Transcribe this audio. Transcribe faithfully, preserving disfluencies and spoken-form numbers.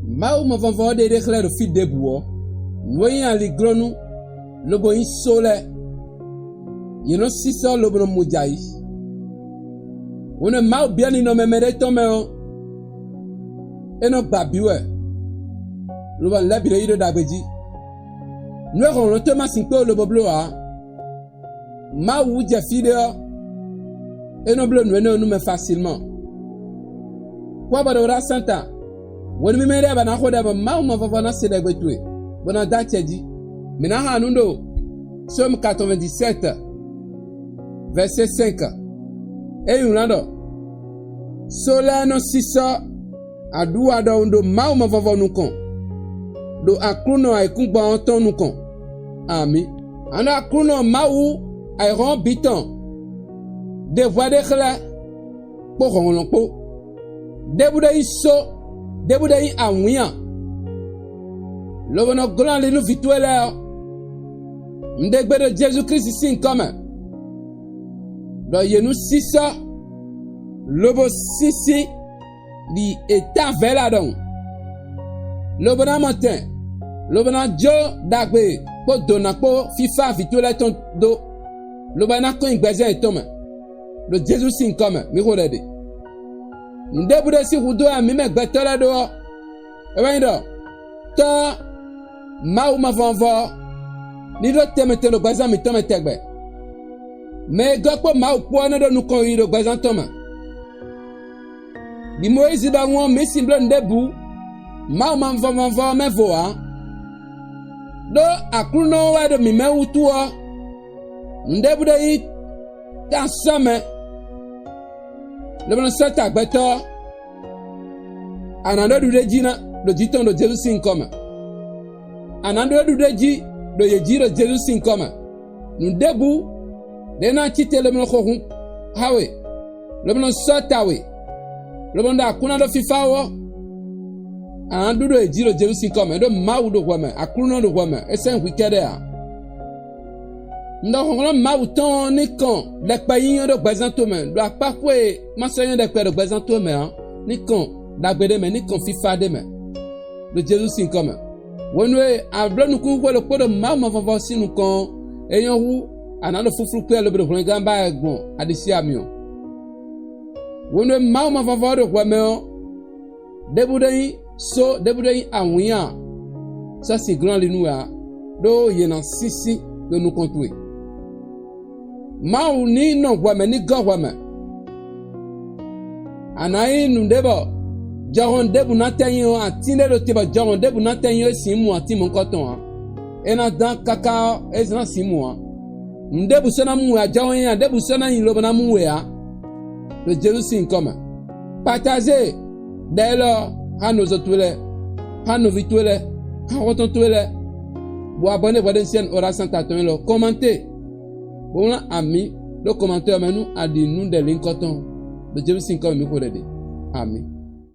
Mawu mavɔvɔ ɔ́ ɖe ɖé xlɛ́ ɖo fí ɖěbǔ ɔ́, nǔ e nyí aliglɔ́nú lobo nyí só lɛ́ɛ, yě nɔ sísɔ́ lobo nɔ mu jɛ ayǐ. Hwenu e Mawu byɔ́ ninɔmɛ mɛɖé tɔn mɛ ɔ́, é nɔ gba bǐ wɛ, lobo nǔ lɛ́ɛ bǐ nɔ yi ɖó ɖagbe jí. Nǔ e hlɔ̌nhlɔ́n towe ma sixú kpé ó lobo bló ǎ. Mawu jɛ fí ɖé ɔ́, é nɔ bló nǔ énɛ́ ɔ́ nú mɛ fasilman. Kpɔ́ bɔ ɖo ɖo asán ta, hwenu mímɛ́ ɖé ba ná xo ɖɛ bɔ Mawu mavɔvɔ ná se ɖɛgbe towe, bó ná dó acɛ jí. Mǐ ná xa nǔ ɖo Sómu quatre-vingt-dix-sept, vɛ̌sé cinq. É nyí wlán ɖɔ: Só lɛ́ɛ nɔ sísɔ́ aɖúwa ɖɔhun ɖo Mawu mavɔvɔ nukɔn, ɖo Aklúnɔ ayǐkúngban ɔ́ tɔn nukɔn. Amǐ. An ɖo Aklúnɔ Mawu ayǐhɔ́n bǐ tɔn ɖe hwɛ ɖé xlɛ́ kpó hlɔ̌nhlɔ́n kpó. Ɖěbǔ ɖé nyí só, ɖěbǔ ɖé nyí awǐnnya, lobo nɔ glɔ́n ali nú vǐ towe lɛ́ɛ ɔ́, un ɖe gbe ɖo Jezu Klísu sín nyǐkɔ mɛ, ɖɔ yě nú sísɔ́ lobo sísí ɖi è tá vɛ̌la ɖɔhun, lobo ná mɔ tɛn, lobo ná jó ɖagbe kpó dǒ ná kpó fífá vǐ towe lɛ́ɛ tɔn dó, lobo ná kɔn nyi gbɛzɛ́n yětɔn mɛ, ɖo Jezu sín nyǐkɔ mɛ, mǐ xo ɖɛ ɖe. Nǔɖěbǔ ɖé sín hudó wɛ mǐ mɛ gbɛtɔ́ lɛ́ɛ ɖó ɔ́, é wɛ nyí ɖɔ Tɔ́ ɔ́, Mawu mavɔmavɔ ɔ́, ní ɖó tɛnmɛ tɛn ɖo gbɛzán mǐtɔn mɛ tɛgbɛ. Mɛ e gɔ́ kpó Mawu kpó ɔ́ nɔ ɖó nukɔn yiyi ɖo gbɛzán tɔn mɛ. Ɖi Mɔyízi ɖɔhun ɔ́, mǐ sin bló nǔɖébǔ Mawu mavɔmavɔ ɔ́ mɛ vo ǎ, ɖó Aklúnɔ ɔ́ wɛ ɖo mǐ mɛ wútu ɔ́, nǔɖébǔ ɖé nyí tansɔ́ mɛ, lobo nɔ sɔ́ ta gbɛtɔ́ ɔ́, a nǎ ɖó ɖuɖéjí ná ɖo jǐ tɔn ɖo Jezu sín nyǐkɔ mɛ. A nǎ ɖó ɖuɖéjí ɖo yě jí ɖo Jezu sín nyǐkɔ mɛ. Nǔ ɖěbǔ ɖě ná cí te lobo nɔ xo hun xá we, lobo nɔ sɔ́ ta we, lobo nɔ ɖo aklúnɔ ɖó fífá ó ɔ́, a nǎ ɖu ɖo yě jí ɖo Jezu sín nyǐkɔ mɛ, ɖó Mawu ɖo hwɛ mɛ, Aklúnɔ ɖo hwɛ mɛ, é sɛ́n hwi kɛ́ɖɛ́ ǎ. Un ɖɔ hlɔ̌nhlɔ́n Mawu tɔn ɔ́ ní kɔn ɖɛkpɛ nyínyɔ́ ɖo gbɛzán towe mɛ, ɖo akpá xwé e ma sɔ́ nyɔ́ ɖɛkpɛ ɖo gbɛzán towe mɛ ɔ́, ní kɔn ɖagbe ɖé mɛ, ní kɔn fífá ɖé mɛ, ɖo Jezu sín nyǐkɔ mɛ. Hwenu e a bló nukúnxwé ɖokpó ɖo Mawu mavɔvɔ sín nukɔn ɔ́, é nyɔ́ hú a nǎ ɖo fúflú kpé wɛ lobo ɖo hwlɛngán ba wɛ gbɔn aɖisí amyɔ. Hwenu e Mawu mavɔvɔ ɔ́ ɖo hwɛ mɛ ɔ́, ɖěbǔ ɖé nyí só, ɖěbǔ ɖé nyí awǐnnya sɔ́ sin glɔ́n ali nú we ǎ, ɖó yě ná sínsín ɖo nukɔn towe. Mawu ní nɔ hwɛ mɛ, ní gɔ́ hwɛ mɛ. A nǎ nyí nǔɖé bɔ jɔhɔn ɖěbǔ ná tɛ́ nyí ɔ́, atín ɖé ɖo te bɔ jɔhɔn ɖěbǔ ná tɛ́ nyí ɔ́, é sǐ mɔ atín mɔ̌hunkɔtɔn ǎ. É ná dán káká ɔ́, é ná sǐ mɔ ǎ. Nǔ ɖěbǔ sɔ́ ná mú we ǎ, jɔhɔn nyanya ɖěbǔ sɔ́ ná nyi lobo ná mú we ǎ. Ɖo Jezu sín nyǐkɔ mɛ. Patáze ɖɛ élɔ́ xá nɔzo towe lɛ́ɛ, xá nɔví towe lɛ́ɛ, xá xɔ́ntɔn towe lɛ́ɛ, bɔ abɔ́ nú hwɛɖénu sɛ́n Orazanta tɔn élɔ́. Kɔmanté, bó wlán amǐ ɖó kɔmantɔ́ ɔ́ mɛ nú a ɖi nǔ ɖɛ̌linkɔ́tɔn. Ɖo Jezu sín nyǐkɔ mɛ mǐ xo ɖɛ ɖe. Amǐ.